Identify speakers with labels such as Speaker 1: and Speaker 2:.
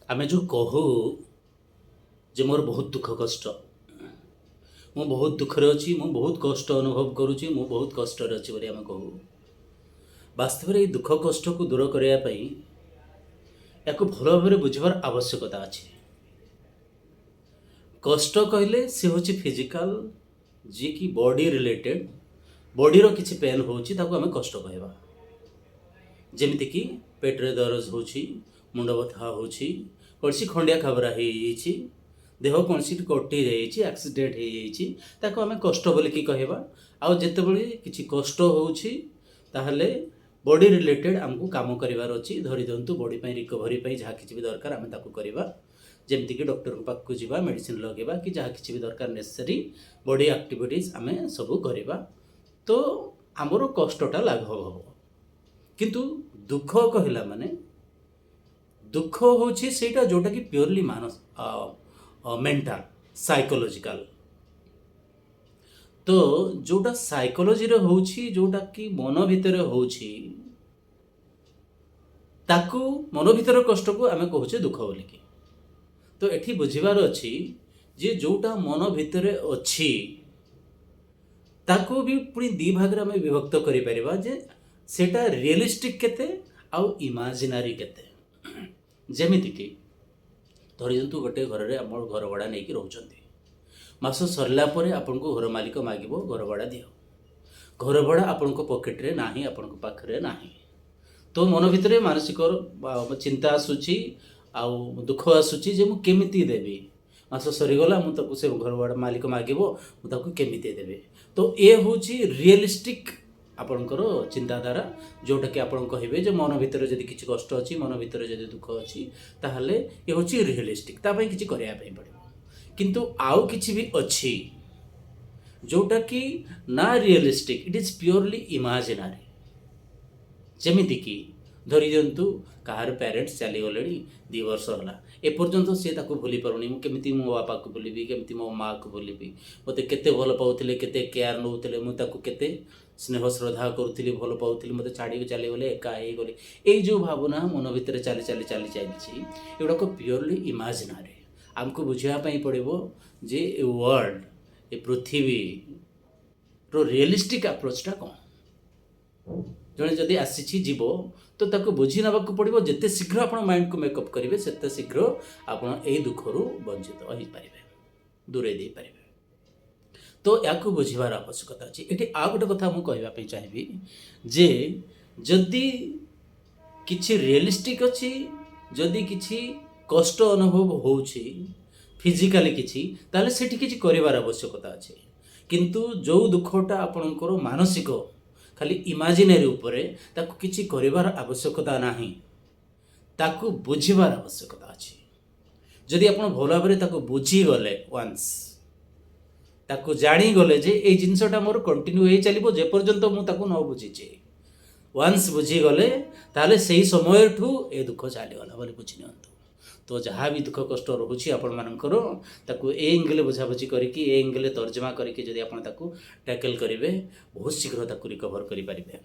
Speaker 1: ଆମେ ଯେଉଁ କହୁ ଯେ ମୋର ବହୁତ ଦୁଃଖ କଷ୍ଟ, ମୁଁ ବହୁତ ଦୁଃଖରେ ଅଛି, ମୁଁ ବହୁତ କଷ୍ଟ ଅନୁଭବ କରୁଛି, ମୁଁ ବହୁତ କଷ୍ଟରେ ଅଛି ବୋଲି ଆମେ କହୁ। ବାସ୍ତବରେ ଏଇ ଦୁଃଖ କଷ୍ଟକୁ ଦୂର କରିବା ପାଇଁ ୟାକୁ ଭଲ ଭାବରେ ବୁଝିବାର ଆବଶ୍ୟକତା ଅଛି। କଷ୍ଟ କହିଲେ ସେ ହେଉଛି ଫିଜିକାଲ, ଯିଏକି ବଡି ରିଲେଟେଡ୍, ବଡିର କିଛି ପେନ୍ ହେଉଛି, ତାକୁ ଆମେ କଷ୍ଟ କହିବା। ଯେମିତିକି ପେଟରେ ଦରଜ ହେଉଛି, ମୁଣ୍ଡ ବଥା ହେଉଛି, କୌଣସି ଖଣ୍ଡିଆ ଖାବରା ହେଇଯାଇଛି, ଦେହ କୌଣସି କଟି ଯାଇଛି, ଆକ୍ସିଡେଣ୍ଟ ହେଇଯାଇଛି, ତାକୁ ଆମେ କଷ୍ଟ ବୋଲିକି କହିବା। ଆଉ ଯେତେବେଳେ କିଛି କଷ୍ଟ ହେଉଛି, ତାହେଲେ ବଡି ରିଲେଟେଡ୍ ଆମକୁ କାମ କରିବାର ଅଛି। ଧରି ଦିଅନ୍ତୁ, ବଡି ପାଇଁ ରିକଭରି ପାଇଁ ଯାହା କିଛି ବି ଦରକାର ଆମେ ତାକୁ କରିବା। ଯେମିତିକି ଡକ୍ଟରଙ୍କ ପାଖକୁ ଯିବା, ମେଡ଼ିସିନ ଲଗେଇବା କି ଯାହା କିଛି ବି ଦରକାର ନେସେସରି ବଡି ଆକ୍ଟିଭିଟିଜ୍ ଆମେ ସବୁ କରିବା, ତ ଆମର କଷ୍ଟଟା ଲାଘବ ହେବ। କିନ୍ତୁ ଦୁଃଖ କହିଲା ମାନେ ଦୁଃଖ ହେଉଛି ସେଇଟା ଯେଉଁଟାକି ପିଓରଲି ମେଣ୍ଟାଲ, ସାଇକୋଲୋଜିକାଲ। ତ ଯେଉଁଟା ସାଇକୋଲୋଜିରେ ହେଉଛି, ଯେଉଁଟାକି ମନ ଭିତରେ ହେଉଛି, ତାକୁ ମନ ଭିତର କଷ୍ଟକୁ ଆମେ କହୁଛେ ଦୁଃଖ ବୋଲିକି। ତ ଏଠି ବୁଝିବାର ଅଛି ଯେ ଯେଉଁଟା ମନ ଭିତରେ ଅଛି, ତାକୁ ବି ପୁଣି ଦୁଇ ଭାଗରେ ଆମେ ବିଭକ୍ତ କରିପାରିବା ଯେ ସେଇଟା ରିଏଲିଷ୍ଟିକ୍ କେତେ ଆଉ ଇମାଜିନାରୀ କେତେ। ଯେମିତିକି ଧରି ଦିଅନ୍ତୁ, ଗୋଟେ ଘରରେ ଆମର ଘର ଭଡ଼ା ନେଇକି ରହୁଛନ୍ତି। ମାସ ସରିଲା ପରେ ଆପଣଙ୍କୁ ଘର ମାଲିକ ମାଗିବ, ଘର ଭଡ଼ା ଦିଅ। ଘର ଭଡ଼ା ଆପଣଙ୍କ ପକେଟରେ ନାହିଁ, ଆପଣଙ୍କ ପାଖରେ ନାହିଁ। ତ ମନ ଭିତରେ ମାନସିକ ଚିନ୍ତା ଆସୁଛି ଆଉ ଦୁଃଖ ଆସୁଛି ଯେ ମୁଁ କେମିତି ଦେବି? ମାସ ସରିଗଲା, ମୁଁ ତାକୁ ସେ ଘର ଭଡ଼ା ମାଲିକ ମାଗିବ, ମୁଁ ତାକୁ କେମିତି ଦେବି? ତ ଏ ହେଉଛି ରିଏଲିଷ୍ଟିକ୍ ଆପଣଙ୍କର ଚିନ୍ତାଧାରା, ଯେଉଁଟାକି ଆପଣ କହିବେ ଯେ ମନ ଭିତରେ ଯଦି କିଛି କଷ୍ଟ ଅଛି, ମନ ଭିତରେ ଯଦି ଦୁଃଖ ଅଛି, ତାହେଲେ ଏ ହେଉଛି ରିଏଲିଷ୍ଟିକ୍, ତା ପାଇଁ କିଛି କରିବା ପାଇଁ ପଡ଼ିବ। କିନ୍ତୁ ଆଉ କିଛି ବି ଅଛି ଯେଉଁଟାକି ନା realistic, it is purely imaginary। ଯେମିତିକି ଧରି ଦିଅନ୍ତୁ, କାହାର ପ୍ୟାରେଣ୍ଟସ୍ ଚାଲିଗଲେଣି 2 ବର୍ଷ ହେଲା, ଏପର୍ଯ୍ୟନ୍ତ ସିଏ ତାକୁ ଭୁଲି ପାରୁନି। ମୁଁ କେମିତି ମୋ ବାପାକୁ ଭୁଲିବି? କେମିତି ମୋ ମାଆକୁ ଭୁଲିବି? ମୋତେ କେତେ ଭଲ ପାଉଥିଲେ, କେତେ କେୟାର ନେଉଥିଲେ, ମୁଁ ତାକୁ କେତେ ସ୍ନେହ ଶ୍ରଦ୍ଧା କରୁଥିଲି, ଭଲ ପାଉଥିଲି, ମୋତେ ଛାଡ଼ିକି ଚାଲିଗଲେ, ଏକା ହେଇଗଲି। ଏଇ ଯେଉଁ ଭାବନା ମନ ଭିତରେ ଚାଲି ଚାଲି ଚାଲି ଚାଲିଛି, ଏଗୁଡ଼ାକ ପିଓରଲି ଇମାଜିନାରୀ। ଆମକୁ ବୁଝିବା ପାଇଁ ପଡ଼ିବ ଯେ ଏ ୱାର୍ଲଡ, ଏ ପୃଥିବୀର ରିଏଲିଷ୍ଟିକ୍ ଆପ୍ରୋଚଟା କ'ଣ। ଜଣେ ଯଦି ଆସିଛି, ଯିବ, ତ ତାକୁ ବୁଝି ନେବାକୁ ପଡ଼ିବ। ଯେତେ ଶୀଘ୍ର ଆପଣ ମାଇଣ୍ଡକୁ ମେକଅପ୍ କରିବେ, ସେତେ ଶୀଘ୍ର ଆପଣ ଏଇ ଦୁଃଖରୁ ବଞ୍ଚିତ ହୋଇପାରିବେ, ଦୂରେଇ ଦେଇପାରିବେ। ତ ୟାକୁ ବୁଝିବାର ଆବଶ୍ୟକତା ଅଛି। ଏଠି ଆଉ ଗୋଟେ କଥା ମୁଁ କହିବା ପାଇଁ ଚାହିଁବି ଯେ ଯଦି କିଛି ରିଏଲିଷ୍ଟିକ୍ ଅଛି, ଯଦି କିଛି କଷ୍ଟ ଅନୁଭବ ହେଉଛି ଫିଜିକାଲି କିଛି, ତାହେଲେ ସେଠି କିଛି କରିବାର ଆବଶ୍ୟକତା ଅଛି। କିନ୍ତୁ ଯେଉଁ ଦୁଃଖଟା ଆପଣଙ୍କର ମାନସିକ, ଖାଲି ଇମାଜିନାରୀ ଉପରେ, ତାକୁ କିଛି କରିବାର ଆବଶ୍ୟକତା ନାହିଁ, ତାକୁ ବୁଝିବାର ଆବଶ୍ୟକତା ଅଛି। ଯଦି ଆପଣ ଭଲ ଭାବରେ ତାକୁ ବୁଝିଗଲେ, ୱାନ୍ସ ତାକୁ ଜାଣିଗଲେ ଯେ ଏଇ ଜିନିଷଟା ମୋର କଣ୍ଟିନ୍ୟୁ ହେଇ ଚାଲିବ ଯେପର୍ଯ୍ୟନ୍ତ ମୁଁ ତାକୁ ନ ବୁଝିଛି, ୱାନ୍ସ ବୁଝିଗଲେ, ତାହେଲେ ସେଇ ସମୟଠୁ ଏ ଦୁଃଖ ଚାଲିଗଲା ବୋଲି ବୁଝି ନିଅନ୍ତୁ। ତ ଯାହା ବି ଦୁଃଖ କଷ୍ଟ ରହୁଛି ଆପଣମାନଙ୍କର, ତାକୁ ଏ ଏଙ୍ଗେଲ ବୁଝାବୁଝି କରିକି, ଏ ଏଙ୍ଗେଲ ତର୍ଜମା କରିକି ଯଦି ଆପଣ ତାକୁ ଟ୍ୟାକେଲ୍ କରିବେ, ବହୁତ ଶୀଘ୍ର ତାକୁ ରିକଭର୍ କରିପାରିବେ।